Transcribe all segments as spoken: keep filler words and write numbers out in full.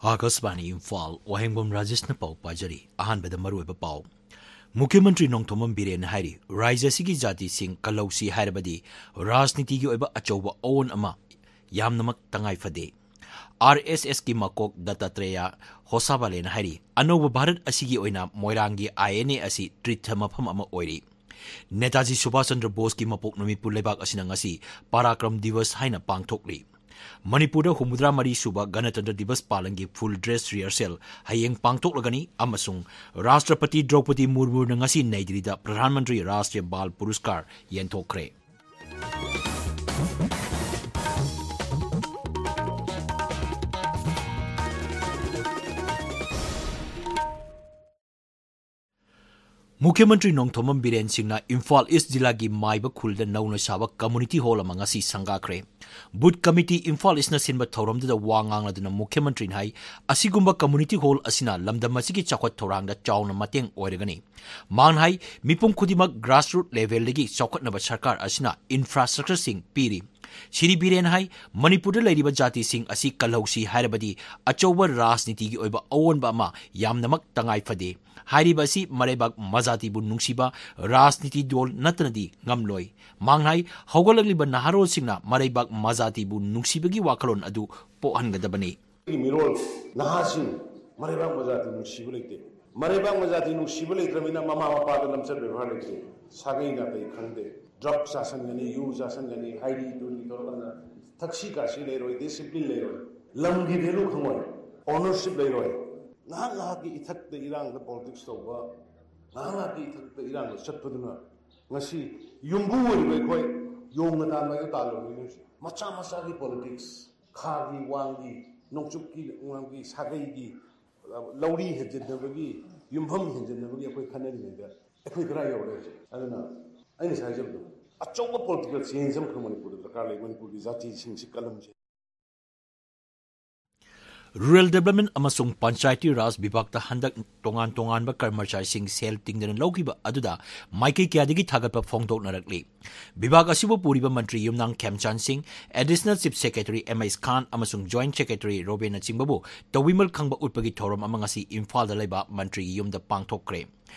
ꯑꯥꯀꯥꯁꯕꯥꯅꯤ ꯏꯝꯐꯥꯜ, ꯋꯥꯍꯦꯡꯕꯝ ꯔꯥꯖꯦꯁꯅ ꯄꯥꯎ ꯄꯥꯖꯔꯤ꯫ ꯑꯍꯥꯟꯕꯗ ꯃꯔꯨꯑꯣꯏꯕ ꯄꯥꯎ꯫ ꯃꯨꯈ꯭ꯌ ꯃꯟꯇ꯭ꯔꯤ ꯅꯣꯡꯊꯣꯝꯕꯝ ꯕꯤꯔꯦꯟꯅ ꯍꯥꯏꯔꯤ, ꯔꯥꯖ꯭ꯌ ꯑꯁꯤꯒꯤ ꯖꯥꯇꯤꯁꯤꯡ ꯀꯜꯍꯧꯁꯤ ꯍꯥꯏꯔꯕꯗꯤ ꯔꯥꯖꯅꯤꯇꯤꯒꯤ ꯑꯣꯏꯕ ꯑꯆꯧꯕ ꯑꯑꯣꯟ ꯑꯃ ꯌꯥꯝꯅꯃꯛ ꯇꯉꯥꯏ ꯐꯗꯦ꯫ ꯑꯥꯔ ꯑꯦꯁ ꯑꯦꯁꯀꯤ ꯃꯀꯣꯛ ꯗꯠꯇꯥꯇ꯭ꯔꯦꯌꯥ ꯍꯣꯁꯥꯕꯥꯂꯦꯅ ꯍꯥꯏꯔꯤ, ꯑꯅꯧꯕ ꯚꯥꯔꯠ ꯑꯁꯤꯒꯤ ꯑꯣꯏꯅ ꯃꯣꯏꯔꯥꯡꯒꯤ ꯑꯥꯏ ꯑꯦꯟ ꯑꯦ ꯑꯁꯤ ꯇꯤꯔꯊ ꯃꯐꯝ ꯑꯃ ꯑꯣꯏꯔꯤ꯫ ꯅꯦꯇꯥꯖꯤ ꯁꯨꯚꯥꯁ ꯆꯟꯗ꯭ꯔ ꯕꯣꯁꯀꯤ ꯃꯄꯣꯛ ꯅꯨꯃꯤꯠꯄꯨ ꯂꯩꯕꯥꯛ ꯑꯁꯤꯅ ꯉꯁꯤ ꯄꯥꯔꯥꯀ꯭ꯔꯝ ꯗꯤꯋꯁ ꯍꯥꯏꯅ ꯄꯥꯡꯊꯣꯛꯂꯤ꯫ ꯃꯅꯤꯄꯨꯔꯗ ꯍꯨꯝꯐꯨꯇꯔꯥ ꯃꯔꯤ ꯁꯨꯕ ꯒꯅꯇꯟꯇ꯭ꯔ ꯗꯤꯕꯁ ꯄꯥꯂꯟꯒꯤ ꯐꯨꯜ ꯗ꯭ꯔꯦꯁ ꯔꯤꯍꯔꯁꯦꯜ ꯍꯌꯦꯡ ꯄꯥꯡꯊꯣꯛꯂꯒꯅꯤ ꯑꯃꯁꯨꯡ ꯔꯥꯁꯇ꯭ꯔꯄꯇꯤ ꯗ꯭ꯔꯧꯄꯗꯤ ꯃꯨꯔꯃꯨꯅ ꯉꯁꯤ ꯅꯩ ꯗꯤꯜꯂꯤꯗ ꯄ꯭ꯔꯙꯥꯟ ꯃꯟꯇ꯭ꯔꯤ ꯔꯥꯁꯇ꯭ꯔꯤꯌ ꯕꯥꯜ ꯄꯨꯔꯁꯀꯥꯔ ꯌꯦꯟꯊꯣꯛꯈ꯭ꯔꯦ꯫ ꯃꯨꯈ꯭ꯌ ꯃꯟꯇ꯭ꯔꯤ ꯅꯣꯡꯊꯣꯝꯕꯝ ꯕꯤꯔꯦꯟ ꯁꯤꯡꯅ ꯏꯝꯐꯥꯜ ꯏꯁ ꯖꯤꯂꯥꯒꯤ ꯃꯥꯏꯕ ꯈꯨꯜꯗ ꯅꯧꯅ ꯁꯥꯕ ꯀꯝꯃꯨꯅꯤꯇꯤ ꯍꯣꯜ ꯑꯃ ꯉꯁꯤ ꯁꯪꯒꯥꯈ꯭ꯔꯦ꯫ ꯕꯨꯊ ꯀꯃꯤꯇꯤ ꯏꯝꯐꯥꯜ ꯏꯁꯅ ꯁꯤꯟꯕ ꯊꯧꯔꯝꯗꯨꯗ ꯋꯥ ꯉꯥꯡꯂꯗꯨꯅ ꯃꯨꯈ꯭ꯌ ꯃꯟꯇ꯭ꯔꯤꯅ ꯍꯥꯏ, ꯑꯁꯤꯒꯨꯝꯕ ꯀꯝꯃꯨꯅꯤꯇꯤ ꯍꯣꯜ ꯑꯁꯤꯅ ꯂꯝꯗꯝ ꯑꯁꯤꯒꯤ ꯆꯥꯎꯈꯠ ꯊꯧꯔꯥꯡꯗ ꯆꯥꯎꯅ ꯃꯇꯦꯡ ꯑꯣꯏꯔꯒꯅꯤ꯫ ꯃꯍꯥꯛꯅ ꯍꯥꯏ, ꯃꯤꯄꯨꯝ ꯈꯨꯗꯤꯡꯃꯛ ꯒ꯭ꯔꯥꯁꯔꯨꯠ ꯂꯦꯚꯦꯜꯗꯒꯤ ꯆꯥꯎꯈꯠꯅꯕ ꯁꯔꯀꯥꯔ ꯑꯁꯤꯅ ꯏꯟꯐ꯭ꯔꯥꯁ꯭ꯇ꯭ꯔꯛꯆꯔꯁꯤꯡ ꯄꯤꯔꯤ꯫ ꯁ꯭ꯔꯤ ꯕꯤꯔꯦꯟ ꯍꯥꯏ, ꯃꯅꯤꯄꯨꯔꯗ ꯂꯩꯔꯤꯕ ꯖꯥꯇꯤꯁꯤꯡ ꯑꯁꯤ ꯀꯜꯍꯧꯁꯤ ꯍꯥꯏꯔꯕꯗꯤ ꯑꯆꯧꯕ ꯔꯥꯖꯅꯤꯇꯤꯒꯤ ꯑꯣꯏꯕ ꯑꯑꯣꯟꯕ ꯑꯃ ꯌꯥꯝꯅꯃꯛ ꯇꯉꯥꯏ ꯐꯗꯦ꯫ ꯍꯥꯏꯔꯤꯕ ꯑꯁꯤ ꯃꯔꯩꯕꯥꯛ ꯃꯖꯥꯇꯤꯕꯨ ꯅꯨꯡꯁꯤꯕ ꯔꯥꯖꯅꯤꯇꯤ ꯗꯣꯜ ꯅꯠꯇꯅꯗꯤ ꯉꯝꯂꯣꯏ꯫ ꯃꯍꯥꯛꯅ ꯍꯥꯏ, ꯍꯧꯒꯠꯂꯛꯂꯤꯕ ꯅꯍꯥꯔꯣꯜꯁꯤꯡꯅ ꯃꯔꯩꯕꯥꯛ ꯃꯖꯥꯇꯤꯕꯨ ꯅꯨꯡꯁꯤꯕꯒꯤ ꯋꯥꯈꯜꯂꯣꯟ ꯑꯗꯨ ꯄꯣꯛꯍꯟꯒꯗꯕꯅꯤ꯫ ꯑꯩꯒꯤ ꯃꯤꯔꯣꯜ ꯅꯍꯥꯁꯤꯡ ꯃꯔꯩꯕꯥꯛ ꯃꯖꯥꯇꯤ ꯅꯨꯡꯁꯤꯕ ꯂꯩꯇꯦ꯫ ꯃꯔꯩꯕꯥꯛ ꯃꯖꯥꯇꯤ ꯅꯨꯡꯁꯤꯕ ꯂꯩꯇ꯭ꯔꯕꯅꯤꯅ ꯃꯃꯥ ꯃꯄꯥꯗ ꯂꯝꯆꯠ ꯕꯦꯕꯥꯔ ꯂꯩꯇꯦ꯫ ꯁꯥꯒꯩ ꯅꯥꯇꯩ ꯈꯪꯗꯦ꯫ ꯗ꯭ꯔꯒ ꯆꯥꯁꯟꯒꯅꯤ, ꯌꯨ ꯆꯥꯁꯟꯒꯅꯤ, ꯍꯥꯏꯔꯤ ꯇꯨꯔꯤ ꯇꯧꯔꯀꯥꯟꯗ ꯊꯛꯁꯤ ꯈꯥꯁꯤ ꯂꯩꯔꯣꯏ, ꯗꯤꯁꯤꯄ꯭ꯂꯤꯟ ꯂꯩꯔꯣꯏ, ꯂꯝꯒꯤ ꯚꯦꯂꯨ ꯈꯪꯉꯣꯏ, ꯑꯣꯅꯔꯁꯤꯞ ꯂꯩꯔꯣꯏ꯫ ꯉꯥꯏꯍꯥꯛ ꯉꯥꯏꯍꯥꯛꯀꯤ ꯏꯊꯛꯇ ꯏꯔꯥꯡꯗ ꯄꯣꯂꯤꯇꯤꯛꯁ ꯇꯧꯕ, ꯉꯥꯏꯍꯥꯛ ꯉꯥꯏꯍꯥꯛꯀꯤ ꯏꯊꯛꯇ ꯏꯔꯥꯡꯗ ꯆꯠꯄꯗꯨꯅ ꯉꯁꯤ ꯌꯨꯝꯕꯨ ꯑꯣꯏꯔꯤꯕ ꯑꯩꯈꯣꯏ ꯌꯣꯡꯅ ꯇꯥꯟꯕ ꯍꯥꯏꯗꯣ ꯇꯥꯜꯂꯕꯅꯤꯅꯦ ꯍꯧꯖꯤꯛ꯫ ꯃꯆꯥ ꯃꯆꯥꯒꯤ ꯄꯣꯂꯤꯇꯤꯛꯁ, ꯈꯥꯒꯤ ꯋꯥꯡꯒꯤ, ꯅꯣꯡꯆꯨꯞꯀꯤ ꯋꯥꯡꯒꯤ, ꯁꯥꯒꯩꯒꯤ, ꯂꯧꯔꯤ ꯍꯦꯟꯖꯤꯟꯅꯕꯒꯤ, ꯌꯨꯝꯐꯝ ꯍꯦꯟꯖꯤꯟꯅꯕꯒꯤ ꯑꯩꯈꯣꯏ ꯈꯟꯅꯔꯤꯉꯩꯗ ꯑꯩꯈꯣꯏ ꯀꯗꯥꯏ ꯌꯧꯔꯦ ꯍꯧꯖꯤꯛ? ꯑꯗꯨꯅ ꯑꯩꯅ ꯉꯁꯥꯏ ꯍꯥꯏꯖꯕꯗꯣ, ꯑꯆꯧꯕ ꯄꯣꯂꯤꯇꯤꯀꯦꯜ ꯆꯦꯟꯖ ꯑꯃꯈꯛ ꯃꯅꯤꯄꯨꯔꯗ ꯗꯔꯀꯥꯔ ꯂꯩ, ꯃꯅꯤꯄꯨꯔꯒꯤ ꯖꯥꯇꯤꯁꯤꯡꯁꯤ ꯀꯜꯍꯟꯁꯦ꯫ ꯔꯨꯔꯦꯜ ꯗꯦꯕꯂꯞꯃꯦꯟ ꯑꯃꯁꯨꯡ ꯄꯟꯆꯥꯌꯇꯤ ꯔꯥꯖ ꯕꯤꯚꯥꯒꯇ ꯍꯟꯗꯛ ꯇꯣꯉꯥꯟ ꯇꯣꯉꯥꯟꯕ ꯀꯔꯃꯆꯥꯔꯤꯁꯤꯡ ꯁꯦꯜ ꯇꯤꯡꯗꯅ ꯂꯧꯈꯤꯕ ꯑꯗꯨꯗ ꯃꯥꯏꯀꯩ ꯀꯌꯥꯗꯒꯤ ꯊꯥꯒꯠꯄ ꯐꯣꯡꯗꯣꯛꯅꯔꯛꯂꯤ꯫ ꯕꯤꯚꯥꯒ ꯑꯁꯤꯕꯨ ꯄꯨꯔꯤꯕ ꯃꯟꯇ꯭ꯔꯤ Yumnam Khemchand Singh, additional chief secretary M H Khan ꯑꯃꯁꯨꯡ ꯖꯣꯏꯟꯠ ꯁꯦꯀ꯭ꯔꯦꯇꯔꯤ ꯔꯣꯕꯦꯟꯅꯆꯤꯡꯕꯕꯨ ꯇꯧꯕꯤꯃꯜ ꯈꯪꯕ ꯎꯠꯄꯒꯤ ꯊꯧꯔꯝ ꯑꯃ ꯉꯁꯤ ꯏꯝꯐꯥꯜꯗ ꯂꯩꯕ ꯃꯟꯇ꯭ꯔꯤꯒꯤ ꯌꯨꯝꯗ ꯄꯥꯡꯊꯣꯛꯈ꯭ꯔꯦ꯫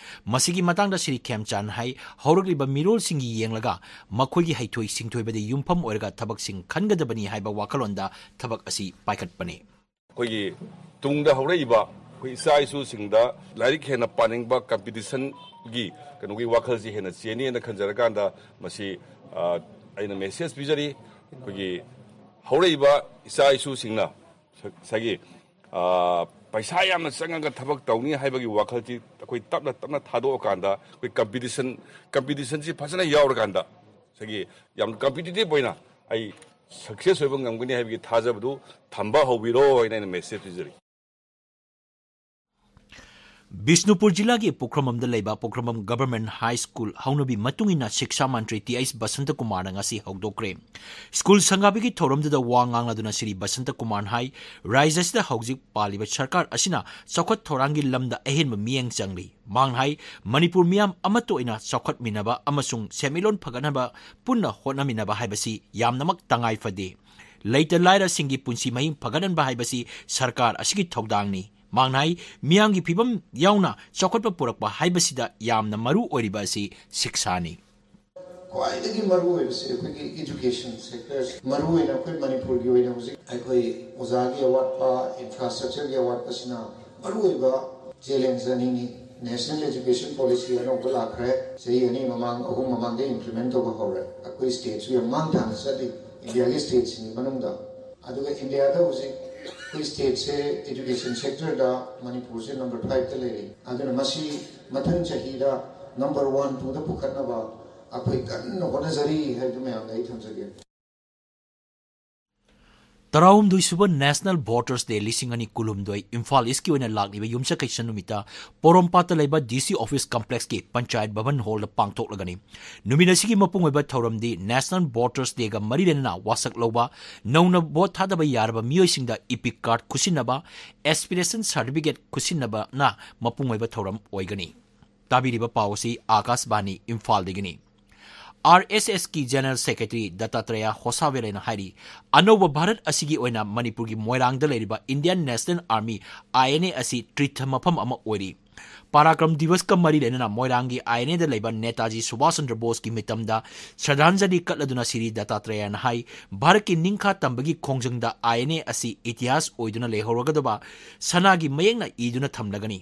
ꯃꯁꯤꯒꯤ ꯃꯇꯥꯡꯗ ꯁ꯭ꯔꯤ ꯈꯦꯝꯆꯥꯟ ꯍꯥꯏ, ꯍꯧꯔꯛꯂꯤꯕ ꯃꯤꯔꯣꯜꯁꯤꯡꯒꯤ ꯌꯦꯡꯂꯒ ꯃꯈꯣꯏꯒꯤ ꯍꯩꯊꯣꯏ ꯁꯤꯡꯊꯣꯏꯕꯗ ꯌꯨꯝꯐꯝ ꯑꯣꯏꯔꯒ ꯊꯕꯛꯁꯤꯡ ꯈꯟꯒꯗꯕꯅꯤ ꯍꯥꯏꯕ ꯋꯥꯈꯜꯂꯣꯟꯗ ꯊꯕꯛ ꯑꯁꯤ ꯄꯥꯏꯈꯠꯄꯅꯤ꯫ ꯑꯩꯈꯣꯏꯒꯤ ꯇꯨꯡꯗ ꯍꯧꯔꯛꯏꯕ ꯑꯩꯈꯣꯏ ꯏꯆꯥ ꯏꯁꯨꯁꯤꯡꯗ ꯂꯥꯏꯔꯤꯛ ꯍꯦꯟꯅ ꯄꯥꯅꯤꯡꯕ, ꯀꯝꯄꯤꯇꯤꯁꯟꯒꯤ ꯀꯩꯅꯣꯒꯤ ꯋꯥꯈꯜꯁꯤ ꯍꯦꯟꯅ ꯆꯦꯟꯅꯤꯅ ꯈꯟꯖꯔꯀꯥꯟꯗ ꯃꯁꯤ, ꯑ, ꯑꯩꯅ ꯃꯦꯁꯦꯖ ꯄꯤꯖꯔꯤ꯫ ꯑꯩꯈꯣꯏꯒꯤ ꯍꯧꯔꯛꯏꯕ ꯏꯆꯥ ꯏꯁꯨꯁꯤꯡꯅ ꯉꯁꯥꯏꯒꯤ, ꯑ, ꯄꯩꯁꯥ ꯌꯥꯝꯅ ꯆꯪꯉꯒ ꯊꯕꯛ ꯇꯧꯅꯤ ꯍꯥꯏꯕꯒꯤ ꯋꯥꯈꯜꯁꯤ ꯑꯩꯈꯣꯏ ꯇꯞꯅ ꯇꯞꯅ ꯊꯥꯗꯣꯛꯑꯀꯥꯟꯗ ꯑꯩꯈꯣꯏ ꯀꯝꯄꯤꯇꯤꯁꯟ, ꯀꯝꯄꯤꯇꯤꯁꯟꯁꯤ ꯐꯖꯅ ꯌꯥꯎꯔꯀꯥꯟꯗ ꯉꯁꯥꯏꯒꯤ ꯌꯥꯝ ꯀꯝꯄꯤꯇꯤꯇꯤꯞ ꯑꯣꯏꯅ ꯑꯩ ꯁꯛꯁꯦꯁ ꯑꯣꯏꯕ ꯉꯝꯒꯅꯤ ꯍꯥꯏꯕꯒꯤ ꯊꯥꯖꯕꯗꯨ ꯊꯝꯕ ꯍꯧꯕꯤꯔꯣ ꯍꯥꯏꯅ ꯑꯩꯅ ꯃꯦꯁꯦꯖ ꯄꯤꯖꯔꯤ꯫ ꯕꯤꯁꯅꯨꯄꯨꯔ ꯖꯤꯂꯥꯒꯤ ꯄꯨꯈ꯭ꯔꯝꯕꯝꯗ ꯂꯩꯕ ꯄꯨꯈ꯭ꯔꯝꯕꯝ ꯒꯚꯔꯟꯃꯦꯟꯠ ꯍꯥꯏ ꯁ꯭ꯀꯨꯜ ꯍꯧꯅꯕꯤ ꯃꯇꯨꯡ ꯏꯟꯅ ꯁꯤꯛꯁꯥ ꯃꯟꯇ꯭ꯔꯤ ꯇꯤ ꯑꯩꯆ ꯕꯁꯟꯇ ꯀꯨꯃꯥꯔꯅ ꯉꯁꯤ ꯍꯧꯗꯣꯛꯈ꯭ꯔꯦ꯫ ꯁ꯭ꯀꯨꯜ ꯁꯪꯒꯥꯕꯒꯤ ꯊꯧꯔꯝꯗꯨꯗ ꯋꯥ ꯉꯥꯡꯂꯗꯨꯅ ꯁ꯭ꯔꯤ ꯕꯁꯟꯇ ꯀꯨꯃꯥꯔꯅ ꯍꯥꯏ, ꯔꯥꯖ꯭ꯌ ꯑꯁꯤꯗ ꯍꯧꯖꯤꯛ ꯄꯥꯜꯂꯤꯕ ꯁꯔꯀꯥꯔ ꯑꯁꯤꯅ ꯆꯥꯎꯈꯠ ꯊꯧꯔꯥꯡꯒꯤ ꯂꯝꯗ ꯑꯍꯦꯟꯕ ꯃꯤꯠꯌꯦꯡ ꯆꯪꯂꯤ꯫ ꯃꯍꯥꯛꯅ ꯍꯥꯏ, ꯃꯅꯤꯄꯨꯔ ꯃꯤꯌꯥꯝ ꯑꯃꯠꯇ ꯑꯣꯏꯅ ꯆꯥꯎꯈꯠꯃꯤꯟꯅꯕ ꯑꯃꯁꯨꯡ ꯁꯦꯟꯃꯤꯠꯂꯣꯟ ꯐꯒꯠꯅꯕ ꯄꯨꯟꯅ ꯍꯣꯠꯅꯃꯤꯟꯅꯕ ꯍꯥꯏꯕꯁꯤ ꯌꯥꯝꯅꯃꯛ ꯇꯉꯥꯏ ꯐꯗꯦ꯫ ꯂꯩꯇ ꯂꯥꯏꯔꯁꯤꯡꯒꯤ ꯄꯨꯟꯁꯤ ꯃꯍꯤꯡ ꯐꯒꯠꯍꯟꯕ ꯍꯥꯏꯕꯁꯤ ꯁꯔꯀꯥꯔ ꯑꯁꯤꯒꯤ ꯊꯧꯗꯥꯡꯅꯤ꯫ ꯃꯍꯥꯛꯅ ꯍꯥꯏ, ꯃꯤꯌꯥꯝꯒꯤ ꯐꯤꯕꯝ ꯌꯥꯎꯅ ꯆꯥꯎꯈꯠꯄ ꯄꯨꯔꯛꯄ ꯍꯥꯏꯕꯁꯤꯗ ꯌꯥꯝꯅ ꯃꯔꯨ ꯑꯣꯏꯔꯤꯕ ꯑꯁꯤ ꯁꯤꯛꯁꯥꯅꯤ꯫ ꯈ꯭ꯋꯥꯏꯗꯒꯤ ꯃꯔꯨ ꯑꯣꯏꯕꯁꯤ ꯑꯩꯈꯣꯏꯒꯤ ꯏꯗꯨꯀꯦꯁꯟ ꯁꯦꯛꯇꯔ, ꯃꯔꯨ ꯑꯣꯏꯅ ꯑꯩꯈꯣꯏ ꯃꯅꯤꯄꯨꯔꯒꯤ ꯑꯣꯏꯅ ꯍꯧꯖꯤꯛ ꯑꯩꯈꯣꯏ ꯑꯣꯖꯥꯒꯤ ꯑꯋꯥꯠꯄ, ꯏꯟꯐ꯭ꯔꯥꯁ꯭ꯇ꯭ꯔꯛꯆꯔꯒꯤ ꯑꯋꯥꯠꯄꯁꯤꯅ ꯃꯔꯨ ꯑꯣꯏꯕ ꯆꯦꯂꯦꯟꯖ ꯑꯅꯤꯅꯤ꯫ ꯅꯦꯁꯅꯦꯜ ꯑꯦꯖꯨꯀꯦꯁꯟ ꯄꯣꯂꯤꯁꯤ ꯑꯅꯧꯕ ꯂꯥꯛꯈ꯭ꯔꯦ, ꯆꯍꯤ ꯑꯅꯤ ꯃꯃꯥꯡ, ꯑꯍꯨꯝ ꯃꯃꯥꯡꯗ ꯏꯝꯄ꯭ꯂꯤꯃꯦꯟ ꯇꯧꯕ ꯍꯧꯔꯦ꯫ ꯑꯩꯈꯣꯏ ꯁ꯭ꯇꯦꯠꯁꯨ ꯌꯥꯝ ꯃꯥꯡ ꯊꯥꯅ ꯆꯠꯂꯤ ꯏꯟꯗꯤꯌꯥꯒꯤ ꯁ꯭ꯇꯦꯠꯁꯤꯡꯒꯤ ꯃꯅꯨꯡꯗ꯫ ꯑꯗꯨꯒ ꯏꯟꯗꯤꯌꯥꯗ ꯍꯧꯖꯤꯛ ꯑꯩꯈꯣꯏ ꯁ꯭ꯇꯦꯠꯁꯦ ꯑꯦꯖꯨꯀꯦꯁꯟ ꯁꯦꯛꯇꯔꯗ ꯃꯅꯤꯄꯨꯔꯁꯦ ꯅꯝꯕꯔ ꯐꯥꯏꯚꯇ ꯂꯩꯔꯤ꯫ ꯑꯗꯨꯅ ꯃꯁꯤ ꯃꯊꯪ ꯆꯍꯤꯗ ꯅꯝꯕꯔ ꯋꯥꯟ, ꯇꯨꯗ ꯄꯨꯈꯠꯅꯕ ꯑꯩꯈꯣꯏ ꯀꯟꯅ ꯍꯣꯠꯅꯖꯔꯤ ꯍꯥꯏꯕꯗꯨ ꯃꯌꯥꯝꯗ ꯑꯩ ꯊꯝꯖꯒꯦ꯫ ꯇꯔꯥꯍꯨꯝꯗꯣꯏ ꯁꯨꯕ National Voters Day ꯂꯤꯁꯤꯡ ꯑꯅꯤ ꯀꯨꯟꯍꯨꯝꯗꯣꯏ ꯏꯝꯐꯥꯜ ꯏꯁꯀꯤ ꯑꯣꯏꯅ ꯂꯥꯛꯂꯤꯕ ꯌꯨꯝꯁꯀꯩꯁ ꯅꯨꯃꯤꯠꯇ ꯄꯣꯔꯣꯝꯄꯥꯠꯇ ꯂꯩꯕ DC office complexꯀꯤ Panchayat Bhavan hallꯗ ꯄꯥꯡꯊꯣꯛꯂꯒꯅꯤ꯫ ꯅꯨꯃꯤꯠ ꯑꯁꯤꯒꯤ ꯃꯄꯨꯡ ꯑꯣꯏꯕ ꯊꯧꯔꯝꯗꯤ National Voters Dayꯒ ꯃꯔꯤ ꯂꯩꯅꯅ ꯋꯥꯁꯛ ꯂꯧꯕ, ꯅꯧꯅ vote ꯊꯥꯗꯕ ꯌꯥꯔꯕ ꯃꯤꯑꯣꯏꯁꯤꯡꯗ EPIC card ꯈꯨꯠꯁꯤꯟꯅꯕ, aspiration certificate ꯈꯨꯠꯁꯤꯟꯅꯕꯅ ꯃꯄꯨꯡ ꯑꯣꯏꯕ ꯊꯧꯔꯝ ꯑꯣꯏꯒꯅꯤ꯫ ꯇꯥꯕꯤꯔꯤꯕ ꯄꯥꯎ ꯑꯁꯤ ꯑꯥꯀꯥꯁꯕꯥꯅꯤ ꯏꯝꯐꯥꯜꯗꯒꯤꯅꯤ꯫ RSSꯀꯤ General Secretary Dattatreya Hosaveleꯅ ꯍꯥꯏꯔꯤ, ꯑꯅꯧꯕ ꯚꯥꯔꯠ ꯑꯁꯤꯒꯤ ꯑꯣꯏꯅ ꯃꯅꯤꯄꯨꯔꯒꯤ ꯃꯣꯏꯔꯥꯡꯗ ꯂꯩꯔꯤꯕ Indian National Army, INA ꯑꯁꯤ ꯇꯤꯔꯊ ꯃꯐꯝ ꯑꯃ ꯑꯣꯏꯔꯤ꯫ ꯄꯔꯥꯀ꯭ꯔꯝ ꯗꯤꯋꯁꯀ ꯃꯔꯤ ꯂꯩꯅꯅ ꯃꯣꯏꯔꯥꯡꯒꯤ INAꯗ ꯂꯩꯕ ꯅꯦꯇꯥꯖꯤ ꯁꯨꯚꯥꯁ ꯆꯟꯗ꯭ꯔ ꯕꯣꯁꯀꯤ ꯃꯤꯇꯝꯗ ꯁ꯭ꯔꯗꯥꯟꯖꯂꯤ ꯀꯠꯂꯗꯨꯅ ꯁ꯭ꯔꯤ ꯗꯠꯇꯥꯇ꯭ꯔꯦꯌꯥꯅ ꯍꯥꯏ, ꯚꯥꯔꯠꯀꯤ ꯅꯤꯡꯈꯥ ꯇꯝꯕꯒꯤ ꯈꯣꯡꯖꯪꯗ INA ꯑꯁꯤ ꯏꯇꯤꯍꯥꯁ ꯑꯣꯏꯗꯨꯅ ꯂꯩꯍꯧꯔꯒꯗꯕ ꯁꯅꯥꯒꯤ ꯃꯌꯦꯛꯅ ꯏꯗꯨꯅ ꯊꯝꯂꯒꯅꯤ꯫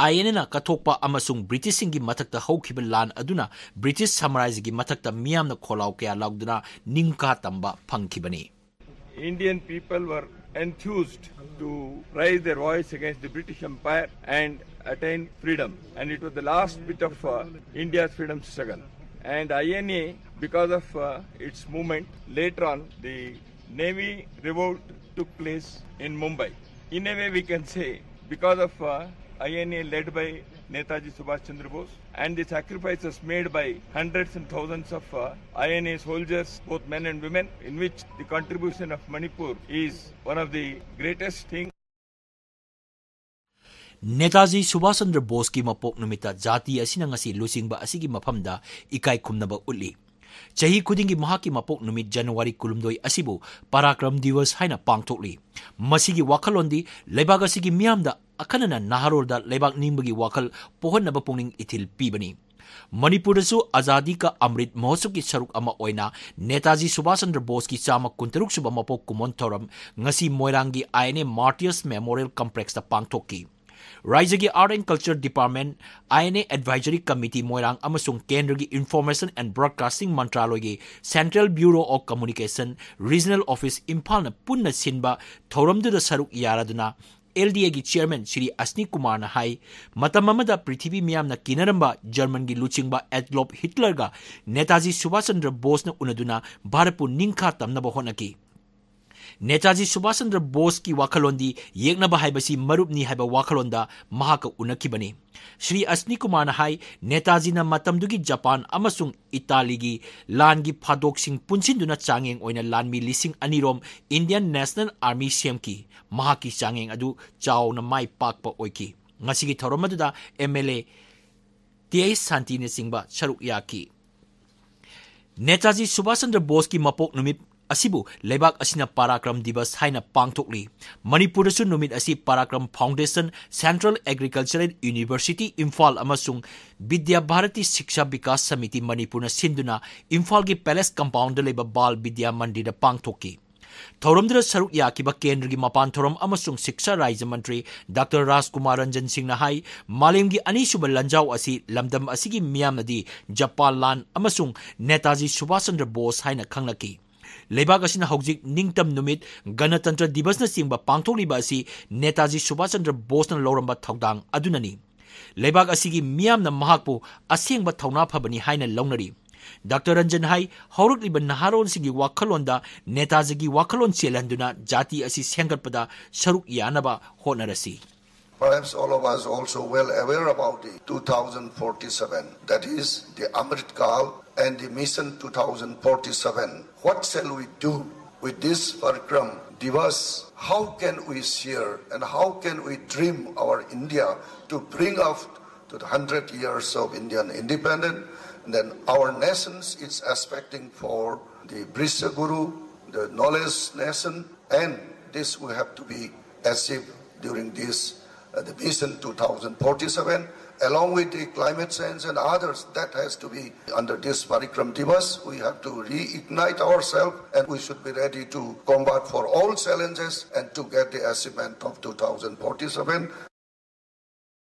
INAꯅ ꯀꯠꯊꯣꯛꯄ ꯑꯃꯁꯨꯡ ꯕ꯭ꯔꯤꯇꯤꯁꯁꯤꯡꯒꯤ ꯃꯊꯛꯇ ꯍꯧꯈꯤꯕ ꯂꯥꯟ ꯑꯗꯨꯅ ꯕ꯭ꯔꯤꯇꯤꯁ ꯁꯥꯝꯔꯥꯖ꯭ꯌꯒꯤ ꯃꯊꯛꯇ ꯃꯤꯌꯥꯝꯅ ꯈꯣꯜꯂꯥꯎ ꯀꯌꯥ ꯂꯥꯎꯗꯨꯅ ꯅꯤꯡꯈꯥ ꯇꯝꯕ ꯐꯪꯈꯤꯕꯅꯤ꯫ Indian people were enthused to raise their voice against the British Empire and attain freedom. And it was the last bit of uh, India's freedom struggle. And INA, because of uh, its movement, later on the Navy revolt took place in Mumbai. In a way, we can say, because of uh, INA led by Netaji Subhash Chandra Bose and the sacrifices made by hundreds and thousands of uh, INA soldiers, both men and women, in which the contribution of Manipur is one of the greatest things. Netaji Subhash Chandra ꯕꯣꯁꯀꯤ ꯃꯄꯣꯛ ꯅꯨꯃꯤꯠꯇ ꯖꯥꯇꯤ ꯑꯁꯤꯅ ꯉꯁꯤ ꯂꯨꯆꯤꯡꯕ ꯑꯁꯤꯒꯤ ꯃꯐꯝꯗ ꯏꯀꯥꯏ ꯈꯨꯝꯅꯕ ꯎꯠꯂꯤ꯫ ꯆꯍꯤ ꯈꯨꯗꯤꯡꯒꯤ ꯃꯍꯥꯛꯀꯤ ꯃꯄꯣꯛ ꯅꯨꯃꯤꯠ ꯖꯅꯋꯥꯔꯤ ꯀꯨꯟꯍꯨꯝꯗꯣꯏ ꯑꯁꯤꯕꯨ ꯄꯔꯥꯀ꯭ꯔꯝ ꯗꯤꯋꯁ ꯍꯥꯏꯅ ꯄꯥꯡꯊꯣꯛꯂꯤ꯫ ꯃꯁꯤꯒꯤ ꯋꯥꯈꯜꯂꯣꯟꯗꯤ ꯂꯩꯕꯥꯛ ꯑꯁꯤꯒꯤ ꯃꯤꯌꯥꯝꯗ, ꯑꯈꯟꯅꯅ ꯅꯍꯥꯔꯣꯜꯗ ꯂꯩꯕꯥꯛ ꯅꯤꯡꯕꯒꯤ ꯋꯥꯈꯜ ꯄꯣꯛꯍꯟꯅꯕ ꯄꯨꯛꯅꯤꯡ ꯏꯊꯤꯜ ꯄꯤꯕꯅꯤ꯫ ꯃꯅꯤꯄꯨꯔꯗꯁꯨ ꯑꯖꯥꯗꯤ ꯀꯥ ꯑꯃ꯭ꯔꯤꯠ ꯃꯍꯣꯠꯁꯕꯀꯤ ꯁꯔꯨꯛ ꯑꯃ ꯑꯣꯏꯅ ꯅꯦꯇꯥꯖꯤ ꯁꯨꯚꯥꯁ ꯆꯟꯗ꯭ꯔ ꯕꯣꯁꯀꯤ ꯆꯥꯝꯃ ꯀꯨꯟꯇꯔꯨꯛ ꯁꯨꯕ ꯃꯄꯣꯛ ꯀꯨꯝꯑꯣꯟ ꯊꯧꯔꯝ ꯉꯁꯤ ꯃꯣꯏꯔꯥꯡꯒꯤ INA Martyrs Memorial Complexꯇ ꯄꯥꯡꯊꯣꯛꯈꯤ꯫ ꯔꯥꯏꯖ꯭ꯌꯒꯤ Art and Culture Department, INA Advisory Committee ꯃꯣꯏꯔꯥꯡ ꯑꯃꯁꯨꯡ ꯀꯦꯟꯗ꯭ꯔꯒꯤ Information and Broadcasting ꯃꯟꯇ꯭ꯔꯥꯂꯣꯏꯒꯤ Central Bureau of Communication, Regional Office ꯏꯝꯐꯥꯜꯅ ꯄꯨꯟꯅ ꯁꯤꯟꯕ ꯊꯧꯔꯝꯗꯨꯗ ꯁꯔꯨꯛ ꯌꯥꯔꯗꯨꯅ LDAꯒꯤ chairman ꯁ꯭ꯔꯤ ꯑꯁꯅꯤ ꯀꯨꯃꯥꯔꯅ ꯍꯥꯏ, ꯃꯇꯝ ꯑꯃꯗ ꯄ꯭ꯔꯤꯊꯤꯕꯤ ꯃꯤꯌꯥꯝꯅ ꯀꯤꯅꯔꯝꯕ ꯖꯔꯃꯟꯒꯤ ꯂꯨꯆꯤꯡꯕ ꯑꯦꯗꯂꯣꯞ ꯍꯤꯠꯂꯔꯒ ꯅꯦꯇꯥꯖꯤ ꯁꯨꯚꯥꯁ ꯆꯟꯗ꯭ꯔ ꯕꯣꯁꯅ ꯎꯅꯗꯨꯅ ꯚꯥꯔꯠꯄꯨ ꯅꯤꯡꯈꯥ ꯇꯝꯅꯕ ꯍꯣꯠꯅꯈꯤ꯫ ꯅꯦꯇꯥꯖꯤ ꯁꯨꯚꯥꯁ ꯆꯟꯗ꯭ꯔ ꯕꯣꯁꯀꯤ ꯋꯥꯈꯜꯂꯣꯟꯗꯤ ꯌꯦꯛꯅꯕ ꯍꯥꯏꯕꯁꯤ ꯃꯔꯨꯞꯅꯤ ꯍꯥꯏꯕ ꯋꯥꯈꯜꯂꯣꯟꯗ ꯃꯍꯥꯛꯀ ꯎꯅꯈꯤꯕꯅꯤ꯫ ꯁ꯭ꯔꯤ ꯑꯁꯅꯤ ꯀꯨꯃꯥꯔꯅ ꯍꯥꯏ, ꯅꯦꯇꯥꯖꯤꯅ ꯃꯇꯝꯗꯨꯒꯤ ꯖꯄꯥꯟ ꯑꯃꯁꯨꯡ ꯏꯇꯥꯂꯤꯒꯤ ꯂꯥꯟꯒꯤ ꯐꯥꯗꯣꯛꯁꯤꯡ ꯄꯨꯟꯁꯤꯟꯗꯨꯅ ꯆꯥꯡꯌꯦꯡ ꯑꯣꯏꯅ ꯂꯥꯟꯃꯤ ꯂꯤꯁꯤꯡ ꯑꯅꯤ ꯔꯣꯝ Indian National Army ꯁꯦꯝꯈꯤ꯫ ꯃꯍꯥꯛꯀꯤ ꯆꯥꯡꯌꯦꯡ ꯑꯗꯨ ꯆꯥꯎꯅ ꯃꯥꯏ ꯄꯥꯛꯄ ꯑꯣꯏꯈꯤ꯫ ꯉꯁꯤꯒꯤ ꯊꯧꯔꯝ ꯑꯗꯨꯗ M L A T H ꯁꯥꯟꯇꯤꯅꯆꯤꯡꯕ ꯁꯔꯨꯛ ꯌꯥꯈꯤ꯫ ꯅꯦꯇꯥꯖꯤ ꯁꯨꯚꯥꯁ ꯆꯟꯗ꯭ꯔ ꯕꯣꯁꯀꯤ ꯃꯄꯣꯛ ꯅꯨꯃꯤꯠ ꯑꯁꯤꯕꯨ ꯂꯩꯕꯥꯛ ꯑꯁꯤꯅ ꯄꯥꯔꯥꯀ꯭ꯔꯝ ꯗꯤꯕꯁ ꯍꯥꯏꯅ ꯄꯥꯡꯊꯣꯛꯂꯤ꯫ ꯃꯅꯤꯄꯨꯔꯗꯁꯨ ꯅꯨꯃꯤꯠ ꯑꯁꯤ Parakram foundation, Central Agricultural University, Imphal ꯑꯃꯁꯨꯡ ꯕꯤꯗ꯭ꯌꯥ ꯚꯥꯔꯇꯤ ꯁꯤꯛꯁꯥ ꯕꯤꯀꯥꯁ ꯁꯃꯤꯇꯤ ꯃꯅꯤꯄꯨꯔꯅ ꯁꯤꯟꯗꯨꯅ ꯏꯝꯐꯥꯜꯒꯤ ꯄꯦꯂꯦꯁ ꯀꯝꯄꯥꯎꯟꯗ ꯂꯩꯕ ꯕꯥꯜ ꯕꯤꯗ꯭ꯌꯥ ꯃꯟꯗꯤꯔꯗ ꯄꯥꯡꯊꯣꯛꯈꯤ꯫ ꯊꯧꯔꯝꯗꯨꯗ ꯁꯔꯨꯛ ꯌꯥꯈꯤꯕ ꯀꯦꯟꯗ꯭ꯔꯒꯤ ꯃꯄꯥꯟ ꯊꯧꯔꯝ ꯑꯃꯁꯨꯡ ꯁꯤꯛꯁꯥ ꯔꯥꯖ꯭ꯌ ꯃꯟꯇ꯭ꯔꯤ ꯗꯥꯛꯇꯔ ꯔꯥꯖꯀꯨꯃꯥꯔ ꯔꯟꯖꯟ ꯁꯤꯡꯅ ꯍꯥꯏ, ꯃꯥꯂꯦꯝꯒꯤ ꯑꯅꯤꯁꯨꯕ ꯂꯥꯟꯖꯥꯎ ꯑꯁꯤ ꯂꯝꯗꯝ ꯑꯁꯤꯒꯤ ꯃꯤꯌꯥꯝꯅꯗꯤ ꯖꯄꯥꯟ ꯂꯥꯟ ꯑꯃꯁꯨꯡ ꯅꯦꯇꯥꯖꯤ ꯁꯨꯚꯥꯁ ꯆꯟꯗ꯭ꯔ ꯕꯣꯁ ꯍꯥꯏꯅ ꯈꯪꯅꯈꯤ꯫ ꯂꯩꯕꯥꯛ ꯑꯁꯤꯅ ꯍꯧꯖꯤꯛ ꯅꯤꯡꯇꯝ ꯅꯨꯃꯤꯠ, ꯒꯅꯇꯟꯇ꯭ꯔ ꯗꯤꯕꯁꯅꯆꯤꯡꯕ ꯄꯥꯡꯊꯣꯛꯂꯤꯕ ꯑꯁꯤ ꯅꯦꯇꯥꯖꯤ ꯁꯨꯚꯥꯁ ꯆꯟꯗ꯭ꯔ ꯕꯣꯁꯅ ꯂꯧꯔꯝꯕ ꯊꯧꯗꯥꯡ ꯑꯗꯨꯅꯅꯤ꯫ ꯂꯩꯕꯥꯛ ꯑꯁꯤꯒꯤ ꯃꯤꯌꯥꯝꯅ ꯃꯍꯥꯛꯄꯨ ꯑꯁꯦꯡꯕ ꯊꯧꯅꯥ ꯐꯕꯅꯤ ꯍꯥꯏꯅ ꯂꯧꯅꯔꯤ꯫ ꯗꯥꯛꯇꯔ ꯔꯟꯖꯟ ꯍꯥꯏ, ꯍꯧꯔꯛꯂꯤꯕ ꯅꯍꯥꯔꯣꯜꯁꯤꯡꯒꯤ ꯋꯥꯈꯜꯂꯣꯟꯗ ꯅꯦꯇꯥꯖꯤꯒꯤ ꯋꯥꯈꯜꯂꯣꯟ ꯆꯦꯜꯍꯟꯗꯨꯅ ꯖꯥꯇꯤ ꯑꯁꯤ ꯁꯦꯝꯒꯠꯄꯗ ꯁꯔꯨꯛ ꯌꯥꯅꯕ ꯍꯣꯠꯅꯔꯁꯤ꯫ Perhaps all of us also well aware about the two thousand forty-seven, that is the Amrit Kal and the Mission two thousand forty-seven. What shall we do with this Parakram Divas? How can we share and how can we dream our India to bring up to the hundred years of Indian independence? Then our nations is expecting for the Brishya Guru, the knowledge nation, and this will have to be achieved during this, uh, the Mission two thousand forty-seven, along with the climate change and others that has to be under this Parakram Divas. We have to reignite ourselves and we should be ready to combat for all challenges and to get the achievement of two thousand forty-seven.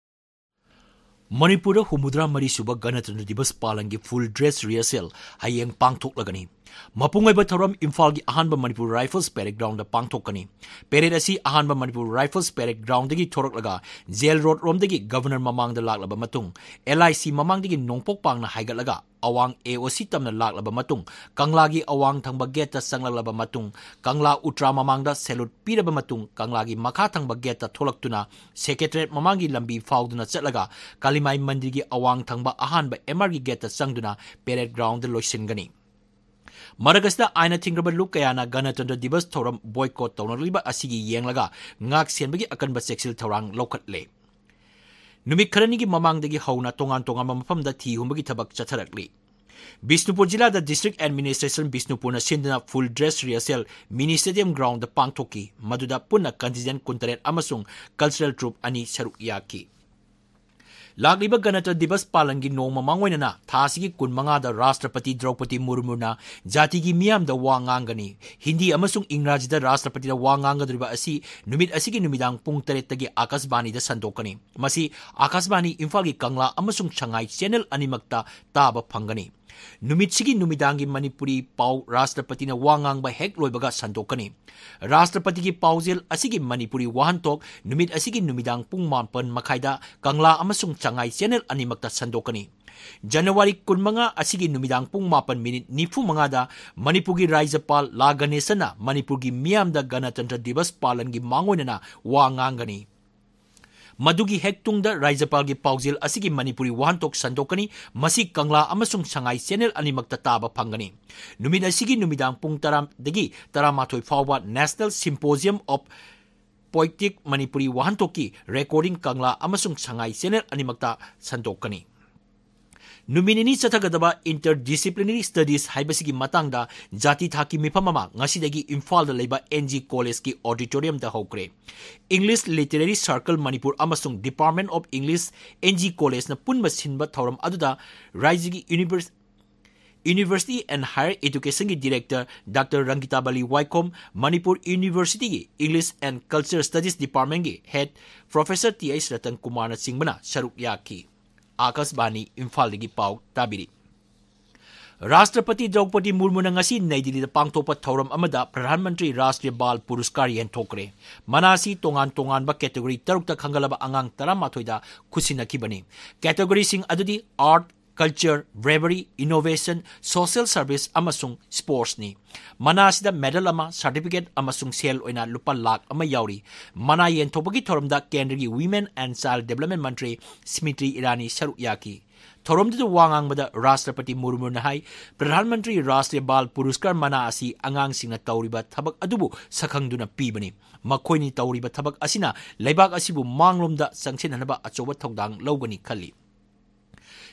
ꯃꯅꯤꯄꯨꯔꯗ ꯍꯨꯝꯐꯨꯇꯔꯥ ꯃꯔꯤ ꯁꯨꯕ ꯒꯅꯇꯟꯇ꯭ꯔ ꯗꯤꯕꯁ ꯄꯥꯂꯟꯒꯤ full dress rehearsal ꯍꯌꯦꯡ ꯄꯥꯡꯊꯣꯛꯂꯒꯅꯤ꯫ ꯃꯄꯨꯡ ꯑꯣꯏꯕ ꯊꯧꯔꯝ ꯏꯝꯐꯥꯜꯒꯤ ꯑꯍꯥꯟꯕ ꯃꯅꯤꯄꯨꯔ ꯔꯥꯏꯐꯜꯁ ꯄꯦꯔꯦꯗ ꯒ꯭ꯔꯥꯎꯟꯗ ꯄꯥꯡꯊꯣꯛꯀꯅꯤ꯫ ꯄꯦꯔꯦꯗ ꯑꯁꯤ ꯑꯍꯥꯟꯕ ꯃꯅꯤꯄꯨꯔ ꯔꯥꯏꯐꯜꯁ ꯄꯦꯔꯦꯗ ꯒ꯭ꯔꯥꯎꯟꯗꯒꯤ ꯊꯣꯔꯛꯂꯒ ꯖꯦꯜ ꯔꯣꯗ ꯔꯣꯝꯗꯒꯤ ꯒꯕꯔꯅꯔ ꯃꯃꯥꯡꯗ ꯂꯥꯛꯂꯕ ꯃꯇꯨꯡ, ꯑꯦꯜ ꯑꯥꯏ ꯁꯤ ꯃꯃꯥꯡꯗꯒꯤ ꯅꯣꯡꯄꯣꯛ ꯄꯥꯡꯅ ꯍꯥꯏꯒꯠꯂꯒ ꯑꯋꯥꯡ ꯑꯦ ꯑꯣ ꯁꯤ ꯇꯝꯅ ꯂꯥꯛꯂꯕ ꯃꯇꯨꯡ, ꯀꯪꯂꯥꯒꯤ ꯑꯋꯥꯡ ꯊꯪꯕ ꯒꯦꯠꯇ ꯆꯪꯂꯛꯂꯕ ꯃꯇꯨꯡ, ꯀꯪꯂꯥ ꯎꯇ꯭ꯔꯥ ꯃꯃꯥꯡꯗ ꯁꯦꯂꯨꯠ ꯄꯤꯔꯕ ꯃꯇꯨꯡ, ꯀꯪꯂꯥꯒꯤ ꯃꯈꯥ ꯊꯪꯕ ꯒꯦꯠꯇ ꯊꯣꯛꯂꯛꯇꯨꯅ ꯁꯦꯀ꯭ꯔꯦꯇꯔꯤꯌꯦꯠ ꯃꯃꯥꯡꯒꯤ ꯂꯝꯕꯤ ꯐꯥꯎꯗꯨꯅ ꯆꯠꯂꯒ ꯀꯥꯂꯤꯃꯥꯏ ꯃꯟꯗꯤꯔꯒꯤ ꯑꯋꯥꯡ ꯊꯪꯕ ꯑꯍꯥꯟꯕ ꯑꯦꯝ ꯑꯥꯔꯒꯤ ꯒꯦꯠꯇ ꯆꯪꯗꯨꯅ ꯄꯦꯔꯦꯗ ꯒ꯭ꯔꯥꯎꯟꯗ ꯂꯣꯏꯁꯤꯟꯒꯅꯤ꯫ ꯃꯔꯛ ꯑꯁꯤꯗ ꯑꯥꯏꯟꯅ ꯊꯤꯡꯈ꯭ꯔꯕ ꯂꯨꯞ ꯀꯌꯥꯅ ꯒꯅꯇꯟꯇ꯭ꯔ ꯗꯤꯕꯁ ꯊꯧꯔꯝ ꯕꯣꯏꯀꯣꯠ ꯇꯧꯅꯔꯤꯕ ꯑꯁꯤꯒꯤ ꯌꯦꯡꯂꯒ ꯉꯥꯛ ꯁꯦꯟꯕꯒꯤ ꯑꯀꯟꯕ ꯆꯦꯛꯁꯤꯜ ꯊꯧꯔꯥꯡ ꯂꯧꯈꯠꯂꯦ꯫ ꯅꯨꯃꯤꯠ ꯈꯔꯅꯤꯒꯤ ꯃꯃꯥꯡꯗꯒꯤ ꯍꯧꯅ ꯇꯣꯉꯥꯟ ꯇꯣꯉꯥꯟꯕ ꯃꯐꯝꯗ ꯊꯤ ꯍꯨꯝꯕꯒꯤ ꯊꯕꯛ ꯆꯠꯊꯔꯛꯂꯤ꯫ ꯕꯤꯁꯅꯨꯄꯨꯔ ꯖꯤꯂꯥꯗ ꯗꯤꯁꯇ꯭ꯔꯤꯛ ꯑꯦꯗꯃꯤꯅꯤꯁꯇ꯭ꯔꯦꯁꯟ ꯕꯤꯁꯅꯨꯄꯨꯔꯅ ꯁꯤꯟꯗꯨꯅ ꯐꯨꯜ ꯗ꯭ꯔꯦꯁ ꯔꯤꯍꯔꯁꯦꯜ ꯃꯤꯅꯤ ꯁ꯭ꯇꯦꯗꯤꯌꯝ ꯒ꯭ꯔꯥꯎꯟꯗ ꯄꯥꯡꯊꯣꯛꯈꯤ꯫ ꯃꯗꯨꯗ ꯄꯨꯟꯅ ꯀꯟꯇꯤꯟꯖꯦꯟ ꯀꯨꯟꯇꯔꯦꯠ ꯑꯃꯁꯨꯡ ꯀꯜꯆꯔꯦꯜ ꯇ꯭ꯔꯨꯞ ꯑꯅꯤ ꯁꯔꯨꯛ ꯌꯥꯈꯤ꯫ ꯂꯥꯛꯂꯤꯕ ꯒꯅꯇꯟꯇ꯭ꯔ ꯗꯤꯕꯁ ꯄꯥꯂꯟꯒꯤ ꯅꯣꯡꯃ ꯃꯥꯡꯑꯣꯏꯅꯅ ꯊꯥ ꯑꯁꯤꯒꯤ ꯀꯨꯟꯃꯉꯥꯗ ꯔꯥꯁꯇ꯭ꯔꯄꯇꯤ ꯗ꯭ꯔꯧꯄꯗꯤ ꯃꯨꯔꯃꯨꯅ ꯖꯥꯇꯤꯒꯤ ꯃꯤꯌꯥꯝꯗ ꯋꯥ ꯉꯥꯡꯒꯅꯤ꯫ ꯍꯤꯟꯗꯤ ꯑꯃꯁꯨꯡ ꯏꯪꯒ꯭ꯔꯥꯖꯤꯗ ꯔꯥꯁꯇ꯭ꯔꯄꯇꯤꯅ ꯋꯥ ꯉꯥꯡꯒꯗꯧꯔꯤꯕ ꯑꯁꯤ ꯅꯨꯃꯤꯠ ꯑꯁꯤꯒꯤ ꯅꯨꯃꯤꯗꯥꯡ ꯄꯨꯡ ꯇꯔꯦꯠꯇꯒꯤ ꯑꯥꯀꯥꯁꯕꯥꯅꯤꯗ ꯁꯟꯗꯣꯛꯀꯅꯤ꯫ ꯃꯁꯤ ꯑꯥꯀꯥꯁꯕꯥꯅꯤ ꯏꯝꯐꯥꯜꯒꯤ ꯀꯪꯂꯥ ꯑꯃꯁꯨꯡ ꯁꯉꯥꯏ ꯆꯦꯅꯦꯜ ꯑꯅꯤꯃꯛꯇ ꯇꯥꯕ ꯐꯪꯒꯅꯤ꯫ ꯅꯨꯃꯤꯠꯁꯤꯒꯤ ꯅꯨꯃꯤꯗꯥꯡꯒꯤ ꯃꯅꯤꯄꯨꯔꯤ ꯄꯥꯎ ꯔꯥꯁꯇ꯭ꯔꯄꯇꯤꯅ ꯋꯥ ꯉꯥꯡꯕ ꯍꯦꯛ ꯂꯣꯏꯕꯒ ꯁꯟꯗꯣꯛꯀꯅꯤ꯫ ꯔꯥꯁꯇ꯭ꯔꯄꯇꯤꯒꯤ ꯄꯥꯎꯖꯦꯜ ꯑꯁꯤꯒꯤ ꯃꯅꯤꯄꯨꯔꯤ ꯋꯥꯍꯟꯊꯣꯛ ꯅꯨꯃꯤꯠ ꯑꯁꯤꯒꯤ ꯅꯨꯃꯤꯗꯥꯡ ꯄꯨꯡ ꯃꯥꯄꯟ ꯃꯈꯥꯏꯗ ꯀꯪꯂꯥ ꯑꯃꯁꯨꯡ ꯁꯉꯥꯏ ꯆꯦꯅꯦꯜ ꯑꯅꯤꯃꯛꯇ ꯁꯟꯗꯣꯛꯀꯅꯤ꯫ ꯖꯅꯋꯥꯔꯤ ꯀꯨꯟꯃꯉꯥ ꯑꯁꯤꯒꯤ ꯅꯨꯃꯤꯗꯥꯡ ꯄꯨꯡ ꯃꯥꯄꯟ ꯃꯤꯅꯤꯠ ꯅꯤꯐꯨ ꯃꯉꯥꯗ ꯃꯅꯤꯄꯨꯔꯒꯤ ꯔꯥꯖ꯭ꯌꯄꯥꯜ ꯂꯥ ꯒꯅꯦꯁꯟꯅ ꯃꯅꯤꯄꯨꯔꯒꯤ ꯃꯤꯌꯥꯝꯗ ꯒꯅꯇꯟꯇ꯭ꯔ ꯗꯤꯕꯁ ꯄꯥꯂꯟꯒꯤ ꯃꯥꯡꯑꯣꯏꯅꯅ ꯋꯥ ꯉꯥꯡꯒꯅꯤ꯫ ꯃꯗꯨꯒꯤ ꯍꯦꯛ ꯇꯨꯡꯗ ꯔꯥꯖ꯭ꯌꯄꯥꯜꯒꯤ ꯄꯥꯎꯖꯦꯜ ꯑꯁꯤꯒꯤ ꯃꯅꯤꯄꯨꯔꯤ ꯋꯥꯍꯟꯊꯣꯛ ꯁꯟꯗꯣꯛꯀꯅꯤ꯫ ꯃꯁꯤ ꯀꯪꯂꯥ ꯑꯃꯁꯨꯡ ꯁꯉꯥꯏ ꯆꯦꯅꯦꯜ ꯑꯅꯤꯃꯛꯇ ꯇꯥꯕ ꯐꯪꯒꯅꯤ꯫ ꯅꯨꯃꯤꯠ ꯑꯁꯤꯒꯤ ꯅꯨꯃꯤꯗꯥꯡ ꯄꯨꯡ ꯇꯔꯥꯗꯒꯤ ꯇꯔꯥꯃꯥꯊꯣꯏ ꯐꯥꯎꯕ National Symposium of Poetic Manipuri ꯋꯥꯍꯟꯊꯣꯛꯀꯤ ꯔꯦꯀꯣꯔꯗꯤꯡ ꯀꯪꯂꯥ ꯑꯃꯁꯨꯡ ꯁꯉꯥꯏ ꯆꯦꯅꯦꯜ ꯑꯅꯤꯃꯛꯇ ꯁꯟꯗꯣꯛꯀꯅꯤ꯫ ꯅꯨꯃꯤꯠ ꯅꯤꯅꯤ ꯆꯠꯊꯒꯗꯕ Interdisciplinary Studies ꯍꯥꯏꯕꯁꯤꯒꯤ ꯃꯇꯥꯡꯗ ꯖꯥꯇꯤ ꯊꯥꯛꯀꯤ ꯃꯤꯐꯝ ꯑꯃ ꯉꯁꯤꯗꯒꯤ ꯏꯝꯐꯥꯜꯗ ꯂꯩꯕ ꯑꯦꯟ ꯖꯤ ꯀꯣꯂꯦꯖꯀꯤ ꯑꯣꯗꯤꯇꯣꯔꯤꯌꯝꯗ ꯍꯧꯈ꯭ꯔꯦ꯫ English Literary Circle ꯃꯅꯤꯄꯨꯔ ꯑꯃꯁꯨꯡ Department of English, and G ꯀꯣꯂꯦꯖꯅ ꯄꯨꯟꯕ ꯁꯤꯟꯕ ꯊꯧꯔꯝ ꯑꯗꯨꯗ ꯔꯥꯏꯖ꯭ꯌꯒꯤ universe-, University and Higher Educationꯒꯤ director doctor ꯔꯪꯒꯤꯇꯥꯕꯂꯤ ꯋꯥꯏꯈꯣꯝ, ꯃꯅꯤꯄꯨꯔ ꯌꯨꯅꯤꯚꯔꯁꯤꯇꯤꯒꯤ English and Culture Studies Departmentꯀꯤ head professor T H Ratan ꯀꯨꯃꯥꯔꯅꯆꯤꯡꯕꯅ ꯁꯔꯨꯛ ꯌꯥꯈꯤ꯫ ꯑꯥꯀꯥꯁꯕꯥꯅꯤ ꯏꯝꯐꯥꯜꯗꯒꯤ ꯄꯥꯎ ꯇꯥꯕꯤꯔꯤ꯫ ꯔꯥꯁꯇ꯭ꯔꯄꯇꯤ ꯗ꯭ꯔꯧꯄꯗꯤ ꯃꯨꯔꯃꯨꯅ ꯉꯁꯤ ꯅꯩ ꯗꯤꯜꯂꯤꯗ ꯄꯥꯡꯊꯣꯛꯄ ꯊꯧꯔꯝ ꯑꯃꯗ ꯄ꯭ꯔꯙꯥꯟ ꯃꯟꯇ꯭ꯔꯤ ꯔꯥꯁꯇ꯭ꯔꯤꯌ ꯕꯥꯜ ꯄꯨꯔꯁꯀꯥꯔ ꯌꯦꯟꯊꯣꯛꯈ꯭ꯔꯦ꯫ ꯃꯅꯥ ꯑꯁꯤ ꯇꯣꯉꯥꯟ ꯇꯣꯉꯥꯟꯕ ꯀꯦꯇꯦꯒꯣꯔꯤ ꯇꯔꯨꯛꯇ ꯈꯟꯒꯠꯂꯕ ꯑꯉꯥꯡ ꯇꯔꯥꯃꯥꯊꯣꯏꯗ ꯈꯨꯠꯁꯤꯟꯅꯈꯤꯕꯅꯤ꯫ ꯀꯦꯇꯦꯒꯣꯔꯤꯁꯤꯡ ꯑꯗꯨꯗꯤ art, culture, bravery, innovation, social service ꯑꯃꯁꯨꯡ ꯁ꯭ꯄꯣꯔꯠꯁꯅꯤ꯫ ꯃꯅꯥ ꯑꯁꯤꯗ ꯃꯦꯗꯜ ꯑꯃ, ꯁꯥꯔꯇꯤꯐꯤꯀꯦꯠ ꯑꯃꯁꯨꯡ ꯁꯦꯜ ꯑꯣꯏꯅ ꯂꯨꯄꯥ ꯂꯥꯈ ꯑꯃ ꯌꯥꯎꯔꯤ꯫ ꯃꯅꯥ ꯌꯦꯟꯊꯣꯛꯄꯒꯤ ꯊꯧꯔꯝꯗ ꯀꯦꯟꯗ꯭ꯔꯒꯤ ꯋꯤꯃꯦꯟ ꯑꯦꯟ ꯆꯥꯏꯜ ꯗꯤꯕꯦꯂꯞꯃꯦꯟ ꯃꯟꯇ꯭ꯔꯤ ꯁ꯭ꯃ꯭ꯔꯤꯇꯤ ꯏꯔꯥꯅꯤ ꯁꯔꯨꯛ ꯌꯥꯈꯤ꯫ ꯊꯧꯔꯝꯗꯨꯗ ꯋꯥ ꯉꯥꯡꯕꯗ ꯔꯥꯁꯇ꯭ꯔꯄꯇꯤ ꯃꯨꯔꯃꯨꯅ ꯍꯥꯏ, ꯄ꯭ꯔꯙꯥꯟ ꯃꯟꯇ꯭ꯔꯤ ꯔꯥꯁꯇ꯭ꯔꯤꯌ ꯕꯥꯜ ꯄꯨꯔꯁꯀꯥꯔ ꯃꯅꯥ ꯑꯁꯤ ꯑꯉꯥꯡꯁꯤꯡꯅ ꯇꯧꯔꯤꯕ ꯊꯕꯛ ꯑꯗꯨꯕꯨ ꯁꯛꯈꯪꯗꯨꯅ ꯄꯤꯕꯅꯤ꯫ ꯃꯈꯣꯏꯅꯤ ꯇꯧꯔꯤꯕ ꯊꯕꯛ ꯑꯁꯤꯅ ꯂꯩꯕꯥꯛ ꯑꯁꯤꯕꯨ ꯃꯥꯡꯂꯣꯝꯗ ꯆꯪꯁꯤꯟꯅꯅꯕ ꯑꯆꯧꯕ ꯊꯧꯗꯥꯡ ꯂꯧꯒꯅꯤ ꯈꯜꯂꯤ꯫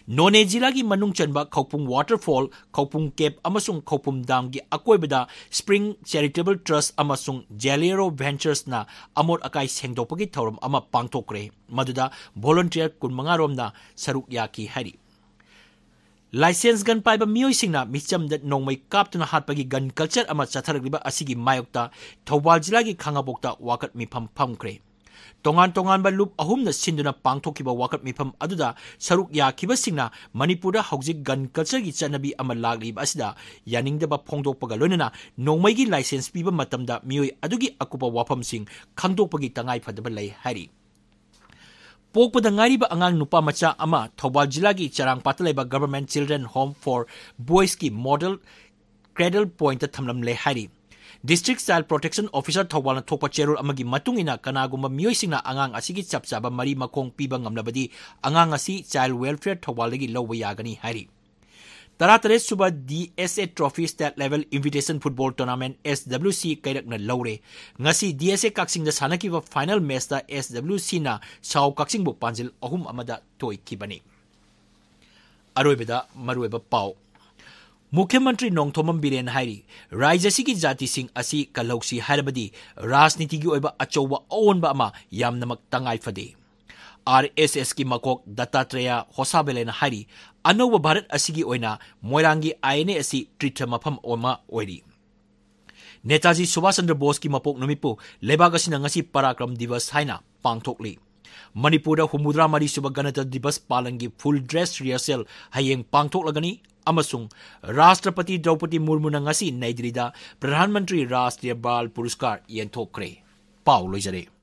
ꯅꯣꯅꯦ ꯖꯤꯂꯥꯒꯤ ꯃꯅꯨꯡ ꯆꯟꯕ ꯈꯧꯄꯨꯝ ꯋꯥꯇꯔꯐꯣꯜ, ꯈꯧꯄꯨꯝ ꯀꯦꯞ ꯑꯃꯁꯨꯡ ꯈꯧꯄꯨꯝ ꯗꯥꯝꯒꯤ ꯑꯀꯣꯏꯕꯗ ꯁ꯭ꯄ꯭ꯔꯤꯡ ꯆꯦꯔꯤꯇꯦꯕꯜ ꯇ꯭ꯔꯁꯠ ꯑꯃꯁꯨꯡ ꯖꯦꯂꯦꯔꯣ ꯚꯦꯟꯆꯔꯁꯅ ꯑꯃꯣꯠ ꯑꯀꯥꯏ ꯁꯦꯡꯗꯣꯛꯄꯒꯤ ꯊꯧꯔꯝ ꯑꯃ ꯄꯥꯡꯊꯣꯛꯈ꯭ꯔꯦ, ꯃꯗꯨꯗ ꯚꯣꯂꯨꯟꯇꯤꯌꯔ ꯀꯨꯟꯃꯉꯥ ꯔꯣꯝꯅ ꯁꯔꯨꯛ ꯌꯥꯈꯤ ꯍꯥꯏꯔꯤ꯫ ꯂꯥꯏꯁꯦꯟꯁ ꯒꯟ ꯄꯥꯏꯕ ꯃꯤꯑꯣꯏꯁꯤꯡꯅ ꯃꯤꯆꯝꯗ ꯅꯣꯡꯃꯩ ꯀꯥꯞꯇꯨꯅ ꯍꯥꯠꯄꯒꯤ ꯒꯟ ꯀꯜꯆꯔ ꯑꯃ ꯆꯠꯊꯔꯛꯂꯤꯕ ꯑꯁꯤꯒꯤ ꯃꯥꯌꯣꯛꯇ ꯊꯧꯕꯥꯜ ꯖꯤꯂꯥꯒꯤ ꯈꯥꯉꯕꯣꯛꯇ ꯋꯥꯀꯠ ꯃꯤꯐꯝ ꯐꯝꯈ꯭ꯔꯦ꯫ ꯇꯣꯉꯥꯟ ꯇꯣꯉꯥꯟꯕ ꯂꯨꯞ ꯑꯍꯨꯝꯅ ꯁꯤꯟꯗꯨꯅ ꯄꯥꯡꯊꯣꯛꯈꯤꯕ ꯋꯥꯀꯠ ꯃꯤꯐꯝ ꯑꯗꯨꯗ ꯁꯔꯨꯛ ꯌꯥꯈꯤꯕꯁꯤꯡꯅ ꯃꯅꯤꯄꯨꯔꯗ ꯍꯧꯖꯤꯛ ꯒꯟ ꯀꯜꯆꯔꯒꯤ ꯆꯠꯅꯕꯤ ꯑꯃ ꯂꯥꯛꯂꯤꯕ ꯑꯁꯤꯗ ꯌꯥꯅꯤꯡꯗꯕ ꯐꯣꯡꯗꯣꯛꯄꯒ ꯂꯣꯏꯅꯅ ꯅꯣꯡꯃꯩꯒꯤ ꯂꯥꯏꯁꯦꯟꯁ ꯄꯤꯕ ꯃꯇꯝꯗ ꯃꯤꯑꯣꯏ ꯑꯗꯨꯒꯤ ꯑꯀꯨꯞꯄ ꯋꯥꯐꯝꯁꯤꯡ ꯈꯪꯗꯣꯛꯄꯒꯤ ꯇꯉꯥꯏꯐꯗꯕ ꯂꯩ ꯍꯥꯏꯔꯤ꯫ ꯄꯣꯛꯄꯗ ꯉꯥꯏꯔꯤꯕ ꯑꯉꯥꯡ ꯅꯨꯄꯥ ꯃꯆꯥ ꯑꯃ ꯊꯧꯕꯥꯜ ꯖꯤꯂꯥꯒꯤ ꯆꯔꯥꯡꯄꯥꯠꯇ ꯂꯩꯕ Government Children Home for Boysꯀꯤ model cradle pointꯇ ꯊꯝꯂꯝꯂꯦ ꯍꯥꯏꯔꯤ꯫ District Child Protection Officer ꯊꯧꯕꯥꯜꯅ ꯊꯣꯛꯄ ꯆꯦꯔꯣꯜ ꯑꯃꯒꯤ ꯃꯇꯨꯡ ꯏꯟꯅ, ꯀꯅꯥꯒꯨꯝꯕ ꯃꯤꯑꯣꯏꯁꯤꯡꯅ ꯑꯉꯥꯡ ꯑꯁꯤꯒꯤ ꯆꯞ ꯆꯥꯕ ꯃꯔꯤ ꯃꯈꯣꯡ ꯄꯤꯕ ꯉꯝꯂꯕꯗꯤ, ꯑꯉꯥꯡ ꯑꯁꯤ Child Welfare ꯊꯧꯕꯥꯜꯗꯒꯤ ꯂꯧꯕ ꯌꯥꯒꯅꯤ ꯍꯥꯏꯔꯤ꯫ ꯇꯔꯥꯇꯔꯦꯠ ꯁꯨꯕ DSA Trophy State Level Invitation Football Tournament, SWC, ꯀꯩꯔꯛꯅ ꯂꯧꯔꯦ꯫ ꯉꯁꯤ DSA ꯀꯛꯆꯤꯡꯗ ꯁꯥꯟꯅꯈꯤꯕ final matchꯇ SWCꯅ ꯁꯥꯎ ꯀꯛꯆꯤꯡꯕꯨ ꯄꯥꯟꯖꯤꯜ ꯑꯍꯨꯝ ꯑꯃꯗ ꯊꯣꯏꯈꯤꯕꯅꯤ꯫ ꯑꯔꯣꯏꯕꯗ ꯃꯔꯨꯑꯣꯏꯕ ꯄꯥꯎ꯫ ꯃꯨꯈ꯭ꯌ ꯃꯟꯇ꯭ꯔꯤ ꯅꯣꯡꯊꯣꯝꯕꯝ ꯕꯤꯔꯦꯟ ꯍꯥꯏꯔꯤ, ꯔꯥꯖ꯭ꯌ ꯑꯁꯤꯒꯤ ꯖꯥꯇꯤꯁꯤꯡ ꯑꯁꯤ ꯀꯜꯍꯧꯁꯤ ꯍꯥꯏꯔꯕꯗꯤ ꯔꯥꯖꯅꯤꯇꯤꯒꯤ ꯑꯣꯏꯕ ꯑꯆꯧꯕ ꯑꯑꯣꯟꯕ ꯑꯃ ꯌꯥꯝꯅꯃꯛ ꯇꯉꯥꯏ ꯐꯗꯦ꯫ RSSꯀꯤ ꯃꯀꯣꯛ ꯗꯠꯇꯥꯇ꯭ꯔꯦꯌꯥ ꯍꯣꯁꯥꯕꯦꯂꯦꯅ ꯍꯥꯏꯔꯤ, ꯑꯅꯧꯕ ꯚꯥꯔꯠ ꯑꯁꯤꯒꯤ ꯑꯣꯏꯅ ꯃꯣꯏꯔꯥꯡꯒꯤ INA ꯑꯁꯤ ꯇꯤꯔꯊ ꯃꯐꯝ ꯑꯃ ꯑꯣꯏꯔꯤ꯫ ꯅꯦꯇꯥꯖꯤ ꯁꯨꯚꯥꯁ ꯆꯟꯗ꯭ꯔ ꯕꯣꯁꯀꯤ ꯃꯄꯣꯛ ꯅꯨꯃꯤꯠꯄꯨ ꯂꯩꯕꯥꯛ ꯑꯁꯤꯅ ꯉꯁꯤ ꯄꯔꯥꯀ꯭ꯔꯝ ꯗꯤꯕꯁ ꯍꯥꯏꯅ ꯄꯥꯡꯊꯣꯛꯂꯤ꯫ ꯃꯅꯤꯄꯨꯔꯗ ꯍꯨꯝꯐꯨꯇꯔꯥ ꯃꯔꯤ ꯁꯨꯕ ꯒꯅꯇꯟꯇ꯭ꯔ ꯗꯤꯕꯁ ꯄꯥꯂꯟꯒꯤ full dress rehearsal ꯍꯌꯦꯡ ꯄꯥꯡꯊꯣꯛꯂꯒꯅꯤ꯫ ꯑꯃꯁꯨꯡ ꯔꯥꯁꯇ꯭ꯔꯄꯇꯤ ꯗ꯭ꯔꯧꯄꯗꯤ ꯃꯨꯔꯃꯨꯅ ꯉꯁꯤ ꯅꯩ ꯗꯤꯜꯂꯤꯗ ꯄ꯭ꯔꯙꯥꯟ ꯃꯟꯇ꯭ꯔꯤ ꯔꯥꯁꯇ꯭ꯔꯤꯌ ꯕꯥꯜ ꯄꯨꯔꯁꯀꯥꯔ ꯌꯦꯟꯊꯣꯛꯈ꯭ꯔꯦ꯫ ꯄꯥꯎ ꯂꯣꯏꯖꯔꯦ꯫